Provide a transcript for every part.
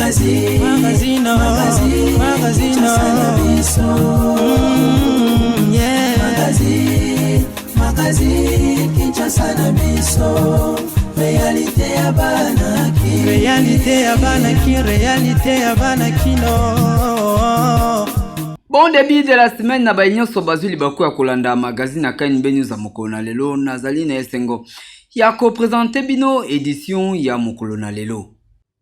Magazine, Magazine, magazine, magazine, Kinshasa na biso. Yeah. Magazine, magazine, Kinshasa na biso. Réalité ya bana Kin. Réalité ya bana Kin, réalité ya bana Kino. Bon début de la semaine na baye nyonso bazwi libaku ya kolanda magazine ya KNB News ya mokolo na lelo. Nazali na esengo ya kopresente bino edition ya mokolo na lelo.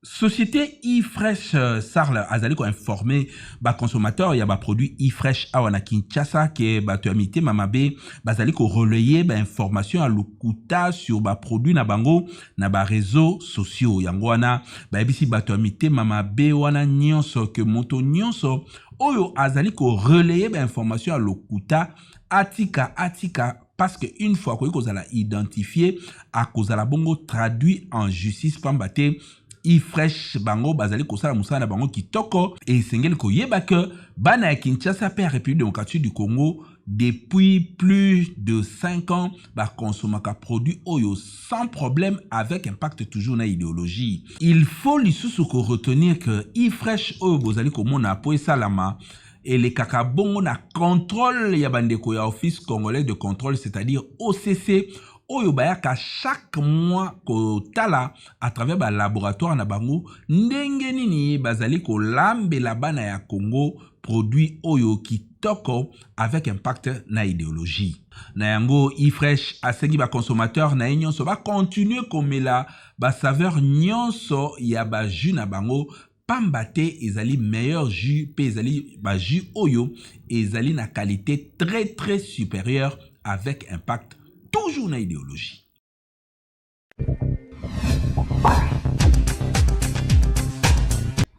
Société e-fresh Sarl azali koinforme baconsommateur ya baproduit e-fresh awa na Kinshasa ke bato ya mitema mabe bazali korelaye bainformation ya lokuta sur baproduit na bango na bareseau sociaux. Yango wana bayebisi bato ya mitema mabe wana nyonso ke moto nyonso oyo azali korelaye bainformation ya lokuta atika atika, parce que une fois akoki kozala identifié, akozala bongo traduit en justice, pamba te ifresh bango bazali kosala mosala na bango kitoko. Esengeli koyeba ke bana ya Kinshasa mpe ya République démocratique du Congo, depuis plus de 5 ans, bakonsomaka produit oyo sans problème, avec impact toujours na idéologie. Il faut lisusu koretenir ke ifresh oyo bozali komona, po esalama, elekaka bongo na contrôle ya bandeko ya Office congolais de contrôle, c'est-à-dire OCC, oyo bayaka chaque mois kotala à travers balaboratoire na bango ndenge nini bazali kolambela bana ya Congo produit oyo kitoko avec impact na idéologie. Na yango, ifresh asengi baconsommateur na ye nyonso bakontinue komela basaveur nyonso ya bajus na bango, pamba te ezali meilleur jus mpe ezali bajus oyo ezali na qualité très très supérieure, avec impact toujours na idéologie.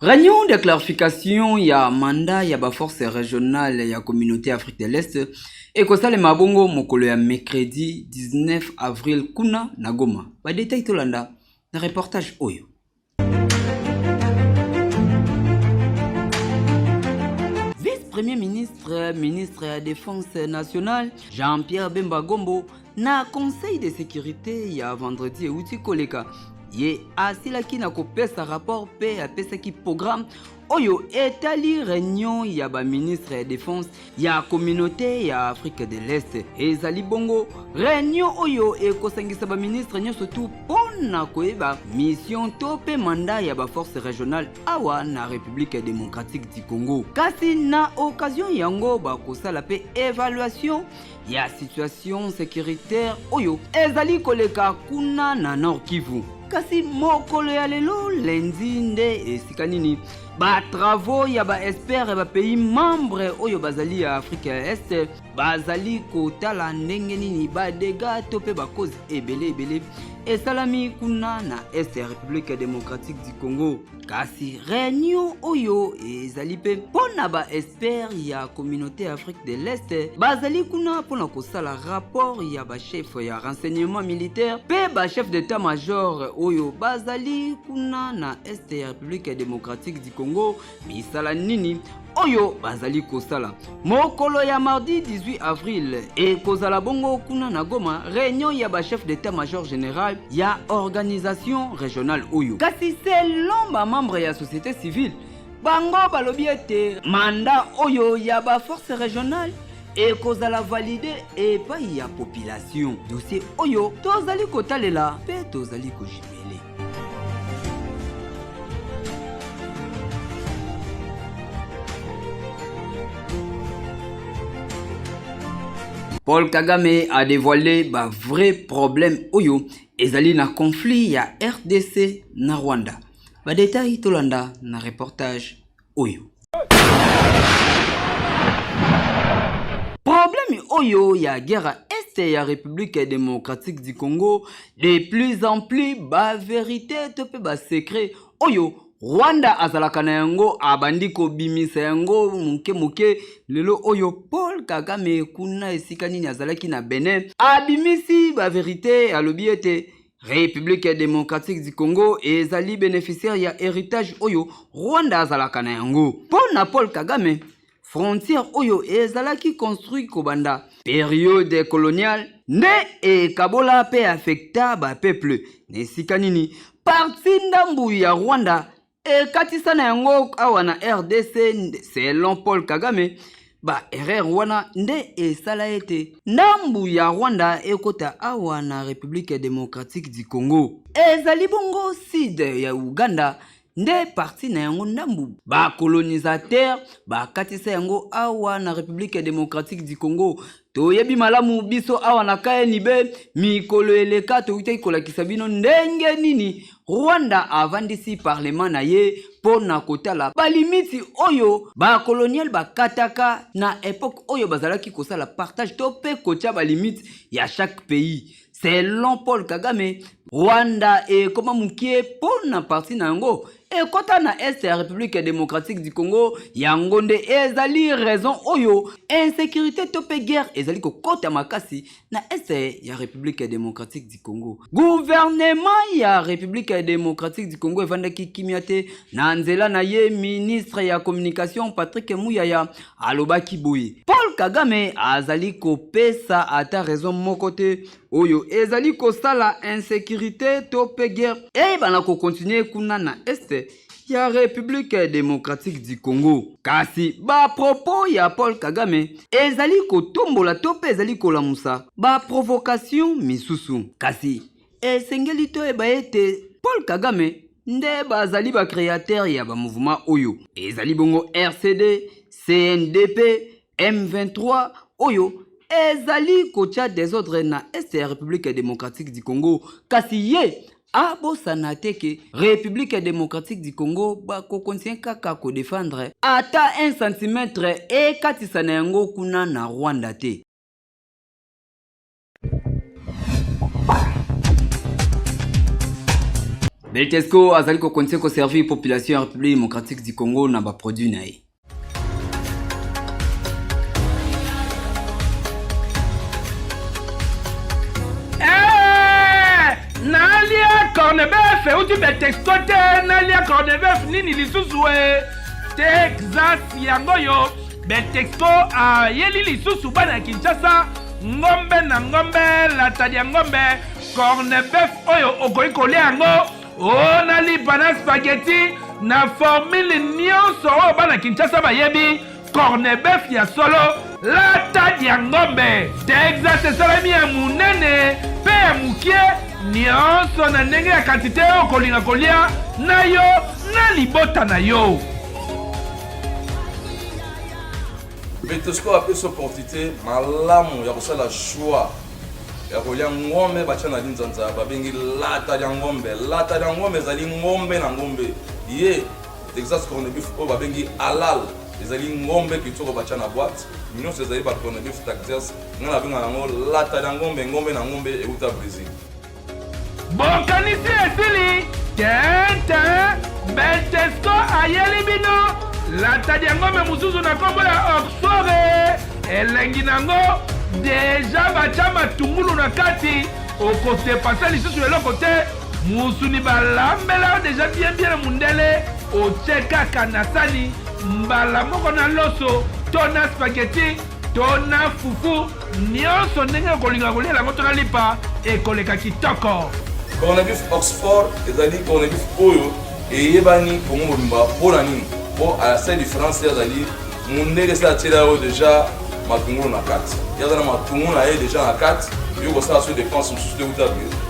Réunion de clarification ya mandat ya baforce régionale ya Communauté Afrique de l'Est ekosalema bongo mokolo ya mercredi 19 avril kuna na Goma. Badetail tolanda na reportage oyo. Vice-premier ministre, ministre ya Défense nationale, Jean-Pierre Bemba Gombo, na Conseil de sécurité ya vendredi euti koleka, ye asilaki na kopesa rapport mpe apesaki programme oyo etali réunion ya baministre ya défense ya Communauté ya Afrique de l'Est. Ezali bongo réunion oyo ekosangisa baministre nyonso tu mpo na koyeba mission to mpe mandat ya baforce régionale awa na République démocratique du Congo. Kasi na occasion yango, bakosala mpe évaluation ya situation sécuritaire oyo ezali koleka kuna na Nord Kivu. Kasi mokolo ya lelo lundi nde esika nini batravaux ya baexpert ya bapays membre oyo bazali ya Afrika ya Est bazali kotala ndenge nini badégâts to mpe bacauses ebele ebele esalami kuna na Est ya République démocratique du Congo. Kasi réunion oyo ezali mpe mpo na baexpert ya Communauté Afrique de l'Est bazali kuna mpona kosala rapport ya bachef ya renseignement militaire mpe bachef d'état major oyo bazali kuna na Est ya République démocratique du Congo, misala nini oyo bazali kosala. Mokolo ya mardi 18 avril ekozala bongo kuna na Goma réunion ya bachef d'état major général ya organisation régionale oyo. Kasi selon bamembre ya société civile, bango balobi ete mandat oyo ya baforce régionale ekozala validé epai ya population. Dossier oyo tozali kotalela mpe tozali kojimele. Paul Kagame a dévoilé ba vrai problème oyo ezali na conflit ya RDC na Rwanda. Ba détail tolanda na reportage oyo. Problème oyo ya guerre Est ya République démocratique du Congo, de plus en plus ba vérité to pe ba secret oyo Rwanda azalaka na yango abandi kobimisa yango moke moke. Lelo oyo Paul Kagame kuna esika nini azalaki na Benin abimisi bavérité, alobi ete République démocratique du Congo ezali bénéficiaire ya héritage oyo Rwanda azalaka na yango. Mpo na Paul Kagame, frontière oyo ezalaki construit kobanda période coloniale nde ekabola mpe affecta bapeuple na esika nini parti ndambu ya Rwanda. Ekatisa na yango awa na rdc. Selon Paul Kagame, ba erreur wana nde esala ete ndambu ya Rwanda ekota awa na République démocratique du Congo. Ezali bongo sud ya Uganda nde parti na yango ndambu ba colonisateur bakatisa yango awa na République démocratique du Congo. Toyebi malamu biso awa na KNB, mikolo eleka toutaki kolakisa bino ndenge nini Rwanda avandisi parlement na ye mpo na kotala balimiti oyo bakolonial bakataka na epoque oyo bazalaki kosala partage to mpe kotya balimiti ya chaque pays. Selon Paul Kagame, Rwanda ekoma mokie mpo na parti na yango ekota na est ya République démocratique du Congo. Yango nde ezali raison oyo insécurité to mpe guerre ezali kokota makasi na est ya République démocratique du Congo. Gouvernement ya République démocratique du Congo evandaki kimia te. Na nzela na ye, ministre ya communication Patrick Muyaya alobaki boye: Paul Kagame azali kopesa ata raison moko te oyo ezali kosala insécurité to mpe guerre eyebana kokontinue kuna na est ya République démocratique du Congo. Kasi bapropos ya Paul Kagame ezali kotombola to mpe ezali kolamusa baprovocation misusu. Kasi esengeli toyeba ete Paul Kagame nde bazali bacréateur ya bamouvement oyo ezali bongo RCD, CNDP, M23 oyo ezali kotya desordre na est ya République démocratique du Congo. Kasi ye abosana te ke République démocratique du Congo bakokontinue kaka kodefendre ata 1 cm ekatisa na yango kuna na Rwanda te. Beltesco azali kokontinue koservir population ya République démocratique du Congo na baproduit na ye. Eh, nalia cornebef euti Beltesco te, nalia cornebef nini lisusu e Texas yango yo Beltexco ayeli lisusu bana ya Kinshasa ngombe na ngombe latadi ya ngombe cornebef oyo okoki kolia yango o na lipa na spaghetti na formule nyonso oyo bana Kinshasa bayebi. Cornebef ya solo latadi ya ngombe Texas esalemi ya monene mpe ya mokie nyonso na ndenge ya kantite oyo okolinga kolia na yo na libota na yo. Betosco apesi opportunité malamu ya kosala choix ya kolia ngombe batya na linzanza babengi lata lya ngombe. Lata lya ngombe ezali ngombe na ngombe ye Texas corned beef oyo babengi halal ezali ngombe kitoko batya na boîte nyonso ezali ba corned beef Texas. Ngai nabengaka yango lata lya ngombe, ngombe na ngombe euta Brésil. Bokanisi esili tente Beltesco ayeli bino latadi ya ngombe mosusu na nkombo ya Oxford. Elengi nango deja batya matungulu na kati, okodepase lisusu eloko te. Musuni balambela yo deja bien bien na mundele, otye kaka na sani mbala moko na loso to na spaghetti to na fufu, nyonso ndenge okolinga kolia yango to na lipa, ekoleka kitoko. Corned beef Oxford ezali corned beef oyo eyebani Congo mobimba. Mpo na nini? Mpo asali différence, azali mundele esi atiela yo deja matungulu na kati, ye aza na matungulu na ye deja na kati. Yo kosala so dépense mosusu te,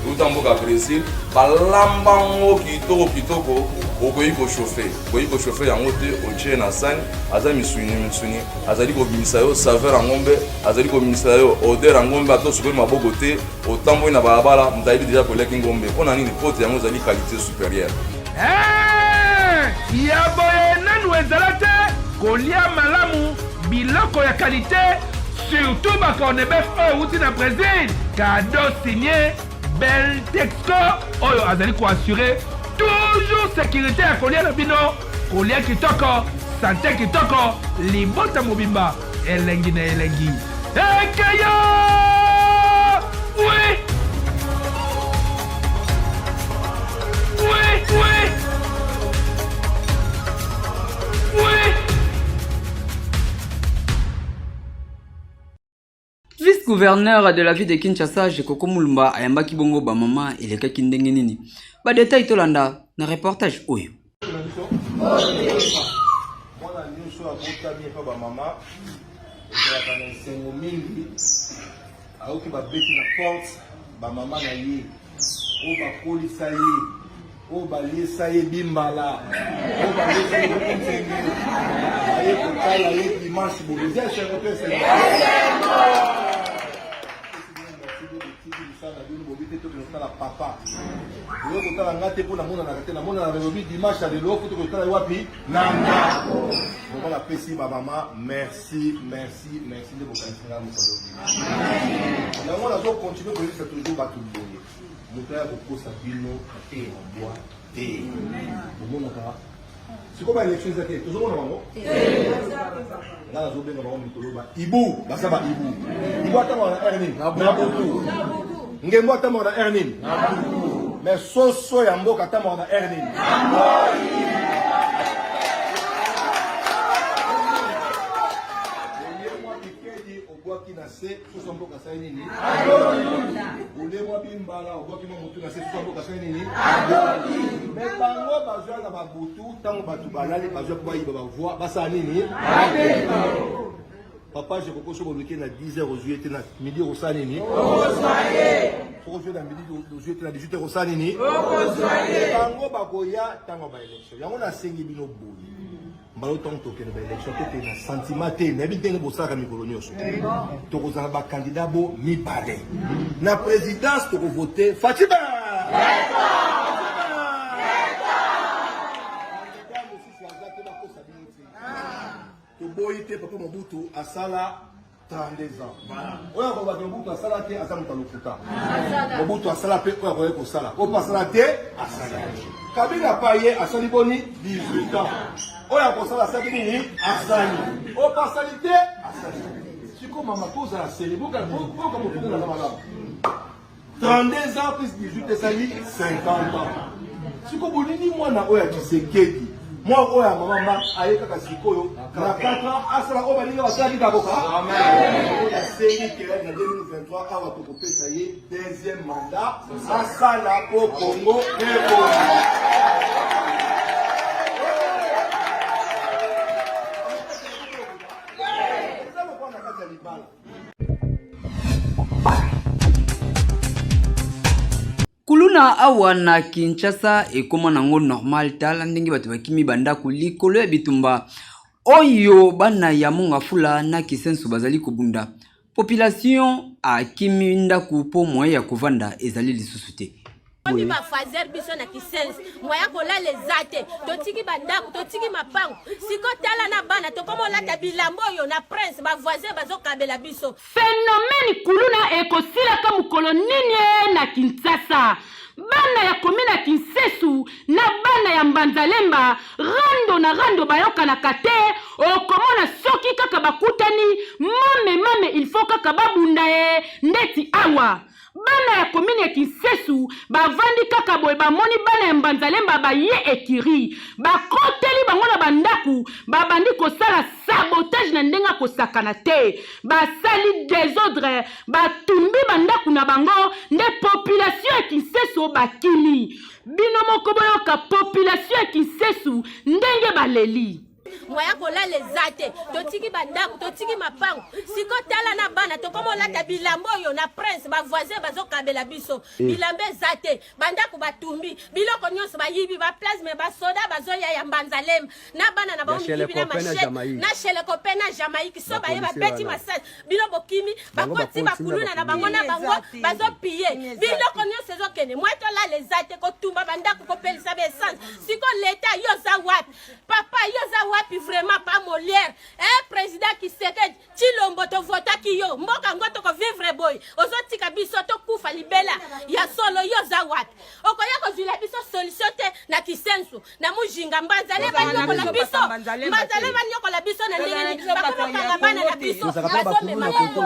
euta mboka ya Brésil, balamba yango kitoko kitoko. Okoki kochauffe, okoki kochauffe yango te, otie na sani, aza misuni misuni, azali kobimisa yo saveur ya ngombe, azali kobimisa yo odeur ya ngombe. Ata osukoli maboko te, otamboli na balabala, moto ayebi deja koliaki ngombe. Mpo na nini? Po te yango ezali qualité supérieure. Hey! Ya boye nanu ezala te, kolia malamu biloko ya qualité, surtout ba cornebef oyo euti na Brésil. Cadeau signé Beltexco oyo azali koassure toujours sécurité ya kolia na bino, kolia kitoko, sante kitoko, libota mobimba elengi na elengi. Ekeyo! Oui! Oui, oui! Oui! Vice-gouverneur de la ville de Kinshasa, Jekoko Mulumba, ayambaki bongo ba mama elekaki ndenge nini? Ba détails tolanda na reportage oyo. biso? Mwana nyonso abotami epa bamama ezalaka na esengo mingi, ayoki babeti na porte bamama na ye oyo bakolisa ye, oyo baliesa ye bimbala, oyo baliesa ye nzenge, baye kotala ye dimanche boye. Eza esengo to esengo? Mosala na bino bobi te, tokende kotala papa. Oyo kotala nga te mpo namonanaka te, namonanaka lobi dimanche ya lelo, mpo tokende kotala ye wapi? Na ndako. Vraiment napesi ba mama merci, merci, merci nde bokanisi nga mokolo yango. Nazo continuer koyebisa toujours bato boye, moto aya kokosa bino te, mabwa te. Bomonaka sikoyo ba élection eza te, tozomona bango. Nga nazobenga bango mikolo ba ibu, baza ba ibu. Ibu atamboka na aire nini? Na butu. Ngembo atamboka na aire nini? Mais soso ya mboka atamboka na aire nini? Olie mwa bikedi, obwaki na se, soso ya mboka asali nini? Olie mwa bimbala, obwaki mwa motu na se, soso ya mboka asali nini? Mais bango bazwa na babutu, ntango bato balali, bazwa mpo bayiba bavoi, basala nini? Papa Jekoko, soki oluki na 10 heures ozwi ye te, na midi okosala nini? Soki ozwi na midi ozwi ye te, na 18 heures osala nini? Bango bakoya ntango ya baélection. Yango nasengi bino boye, mbala ntango tokende baélection, tokende na sentiment te. Nayebi ndenge bosalaka mikolo nyonso. Tokozala bacandidat bo mibale na présidence, tokovote Fatshi. Candidat mosusu aza te, bakosa bino te. Toboyi te, papa Mobutu asala 32 ans. Oyo akobaki Mobutu asala te, aza moto ya lokuta. Mobutu asala mpe oyo akoki kosala, oyo mpe asala te, asala. Kabila pa ye asali boni? 18 ans. Oyo akosala asali nini? Asali. Oyo mpe asali te, asali. Siko mama, tozala seri, boka motu naza malamu. 32 ans plus 18 esali 50 ans. Siko bonini mwana oyo ya Tshisekedi, mwana oyo ya mama Marthe aye kaka sikoyo na 4 ans asala oyo baninga basalaki kakoka? Oyo asengi ke na 2023 awa tokopesa ye deuxième mandat, asala po Congo ebonga. Eza lokola na kati ya libala. Kuluna awa na Kinshasa ekoma nango normal. Tala ndenge bato bakimi bandako likolo ya bitumba oyo bana ya Mongafula na Kisenso bazali kobunda. Population akimi ndako mpo moyen ya kovanda ezali lisusu te. Komi ba fazer biso na kisense, moya kolala eza te, totiki bandako, totiki mapango. Siko tala na bana, tokoma olata bilamba oyo na prince ba voisin bazokabela biso. Phenomène kuluna ekosilaka mokolo nini ee na Kinshasa? Bana ya commune ya Kinsesu na bana ya Mbanza-Lemba rando na rando bayokanaka te, okomona soki kaka bakutani mame mame il faut kaka babunda ee ndeti awa. Bana ya commune ya Kinsesu bavandi kaka boye bamoni bana ya Mbanza-Lemba baye ecurie, bakoteli bango na ba ndaku, babandi kosala sabotage na ndenge ya kosakana te, basali desordre, batumbi ba ndaku na bango, nde population ya Kinseso bakimi. Bino moko boyoka population ya Kinsesu ndenge baleli. Moya kolala eza te, totiki bandako, totiki mapango. Siko tala na bana, tokoma olata bilamba oyo na prince ba voisin bazokabela biso. Bilamba eza te, bandako batumbi, biloko nyonso bayibi, ba plasme, basoda bazoya ya Mbanza-Lemba na bana na bango miyibi na machete na shelekope na Jamaïque. So baye babeti masasi, bino bokimi, bakoti bakuluna na bango na bango bazopille biloko nyonso ezokende. Moya tolala eza te, kotumba bandako, kopelisa ba essence. Siko leta yo oza wapi? Papa yo oza wapi vraiment? Pa Molière, eh, président Kisekedi Tshilombo, tovotaki yo, mboka ngo tokovivre boye, ozotika biso tokufa libela ya solo. Yo oza wapi? Okoya kozwila biso solution te na Kisensu na Mujinga? Mbanzale banyokola biso, Mbanzale banyokola biso na ndenge nini? Bakomokanga bana na biso, bazomema bango,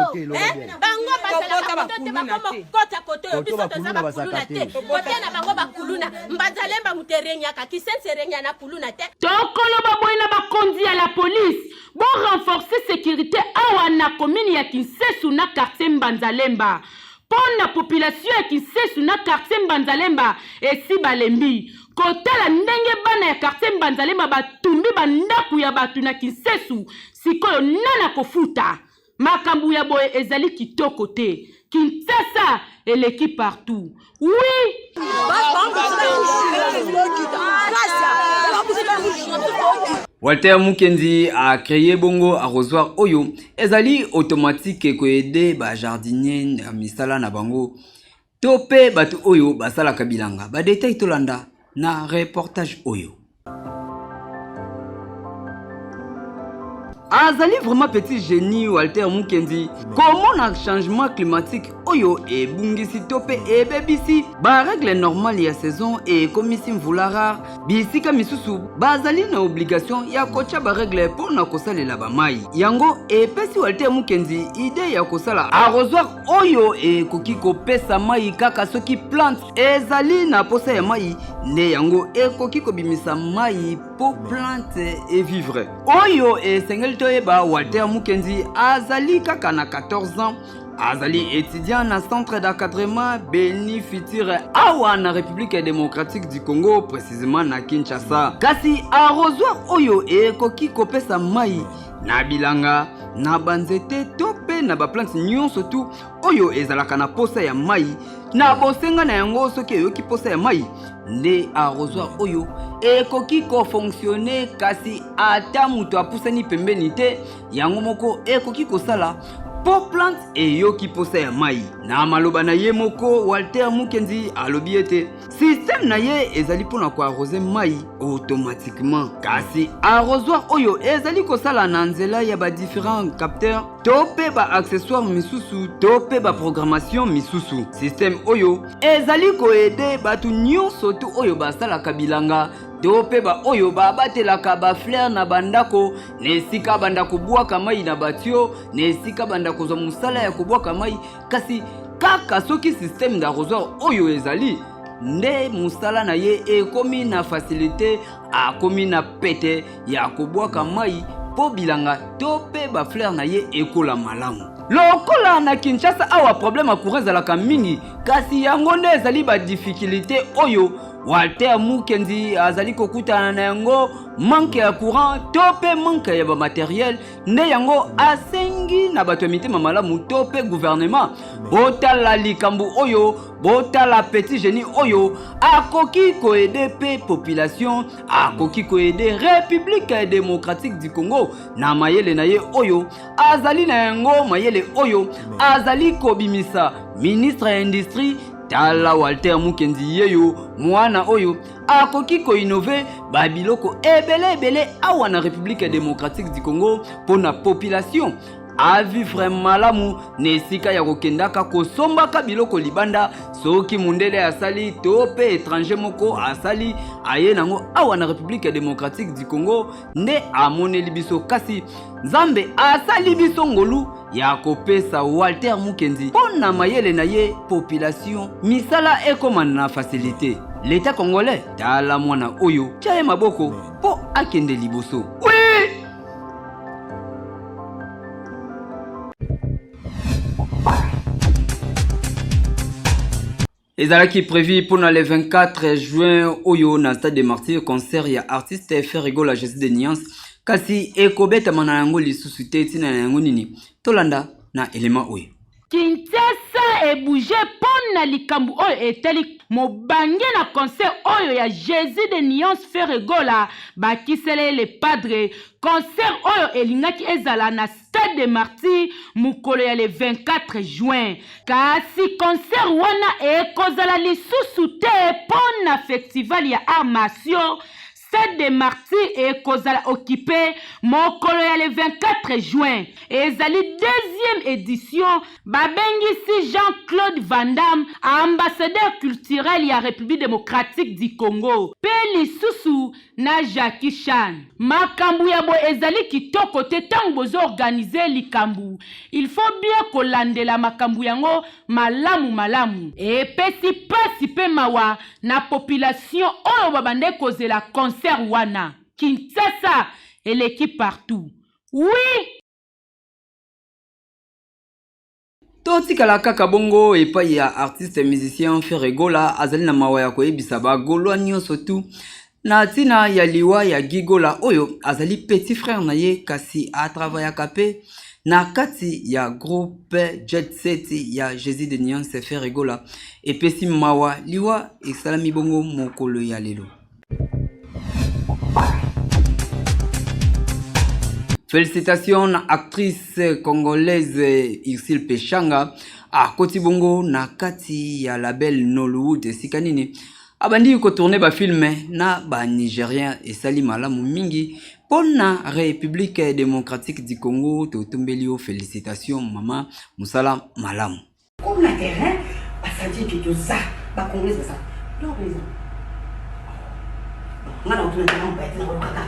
bango bazalaka koto te, bakomokota koto oyo biso toza bakuluna te, kote na bango bakuluna. Mbanzalemba moto eregnaka, Kisensu erengya na kuluna te. Tokoloba boye na bakonzi ya la police, bo renforcer securite awa na commune ya Kinsesu na quartier Mbanzalemba mpo na population ya Kinsesu na quartier Mbanzalemba esi balembi kotala ndenge bana ya quartier Mbanzalemba. Mbanzalemba batumbi bandako ya bato na Kinsesu, sikoyo nani akofuta? Makambo ya boye ezali kitoko te. Kinshasa eleki partout. Oui! Walter Mukendi a créé bongo arrosoir oyo ezali automatique koyede ba jardinier na misala na bango to mpe bato oyo basalaka bilanga. Ba detail tolanda na reportage oyo. Azali vraiment petit génie Walter Mukendi. Komona changement climatique oyo ebungisi to mpe ebebisi ba règle normale ya saison ekomisi mvula rare, bisika misusu bazali na obligation ya kotya ba règle mpo na kosalela ba mai. Yango epesi Walter Mukendi idee ya kosala arrosoir oyo ekoki kopesa mai kaka soki plante ezali na posa ya mai, nde yango ekoki kobimisa mai mpo plante evivre. Oyo esengeli toyeba, Walter Mukendi azali kaka na 14 ans, azali étudiant na centre d'encadrement Beni Futur awa na République démocratique du Congo, précisément na Kinshasa. Kasi arrosoir oyo ekoki kopesa mai na bilanga, na banzete to mpe na baplante nyonso tu oyo ezalaka na posa ya mai na bosenga na yango. Soki eyoki posa ya mai, nde arrosoir oyo ekoki kofonctionne, kasi ata moto apusani pembeni te, yango moko ekoki kosala mpo plante eyoki posa ya mai. Na maloba na ye moko, Walter Mukendi alobi ete système na ye ezali mpona koarrose mai automatiquement, kasi arrosoir oyo ezali kosala na nzela ya ba différents capteurs to mpe ba accessoires misusu to mpe ba programmation misusu. Système oyo ezali koede bato nyonso tu oyo basalaka bilanga to mpe baoyo babatelaka bafleur na bandako, na esika banda kobwaka mai na batio, na esika banda kozwa mosala ya kobwaka mai. Kasi kaka soki système d'arrosoir oyo ezali, nde mosala na ye ekomi na facilité, akomi na pete ya kobwaka mai mpo bilanga to mpe bafleur na ye ekola malamu. Lokola na Kinshasa awa problème ya courant ezalaka mingi, kasi yango nde ezali badifficulté oyo Walter Mukendi azali kokutana na yango, manque ya courant to mpe manque ya bamateriel. Nde yango asengi na bato ya mitema malamu to mpe gouvernement, botala likambo oyo, botala petit génie oyo akoki koede mpe population, akoki koede République démocratique du Congo na mayele na ye oyo azali na yango, mayele oyo azali kobimisa. Ministre ya industrie, tala Walter Mukendi yeyo, mwana oyo akoki koinnove babiloko ebele ebele awa na République démocratique du Congo mpo na population avivre malamu, na esika ya kokendaka kosombaka biloko libanda. Soki mundele asali to mpe étranger moko asali, aye nango awa na République démocratique du Congo, nde amoneli biso. Kasi Nzambe asali biso ngolu ya kopesa Walter Mukendi mpo na mayele na ye, population misala ekoma na facilité. L'État congolais, tala mwana oyo, tia ye maboko mpo akende liboso. Oui! Ezalaki prévu mpona le 24 juin oyo na Stade de Martyr concert ya artiste Ferre Gola Jésus de Nuance, kasi ekobetama na yango lisusu te. Ntina na yango nini? Tolanda na elema oyo. Kinshasa ebouge mpo na likambo oyo etali mobange na concert oyo ya Jesus de Nuance Ferre Gola bakisela ye le Padre. Concert oyo elingaki ezala na Stade de Martyrs mokolo ya le 24 juin. Kasi concert wana ekozala lisusu te mpo na festival ya arts martiaux. Stade de Martyrs ekozala occupe mokolo ya le 24 juin. Ezali deuxième edition. Babengisi Jean-Claude Van Damme, ambassadeur culturel ya Republique democratique du Congo mpe lisusu na Jackie Chan. Makambu ya boye ezali kitoko te tango bozo organiser likambu il faut bien kolandela makambu yango malamu malamu. Epesi pasi pe mawa na population oyo babandaki kozela concert wana. Kinshasa eleki partout. Oui! Totikala kaka bongo epai ya artiste musicien Ferre Gola azali na mawa ya koyebisa ba Gaulois nyonso tu. Na ntina ya liwa ya Guy Gola oyo azali petit frère na ye kasi atravayaka mpe na kati ya groupe Jet Set ya Jesus de Nuance Ferre Gola epesi mawa liwa esalami bongo mokolo ya lelo. Félicitations na actrice congolaise Ursule Peshanga akoti bongo na kati ya label Nollywood esika nini abandi ko tourner ba films na ba Nigeriens esali malamu mingi mpo na République démocratique du Congo totombeli yo félicitations mama mosala malamu. Comme na terrain basanti ke toza ba congolais baza donc eza nga na otuna tena mopaya te nakoluka kaka.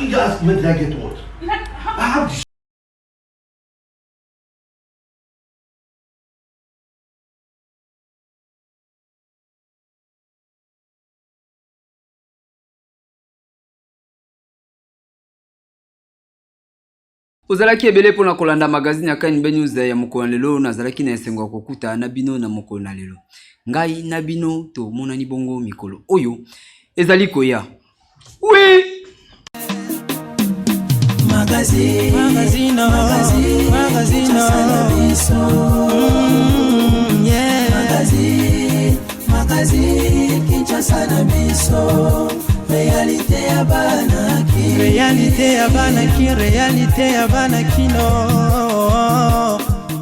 You guys, when did I get what? I have the Ozalaki ebele mpo na kolanda magazine ya KNB News ya mokolo na lelo. Nazalaki na esengo ya kokuta na bino na mokolo na lelo. Ngai na bino tomonani bongo mikolo oyo ezali koya. Oui! Magazine, magazine, magazine, magazine, Kinshasa na biso. Yeah. Magazine, magazine, Kinshasa na biso. Réalité ya bana Kin. Réalité ya bana Kin, réalité ya bana Kino.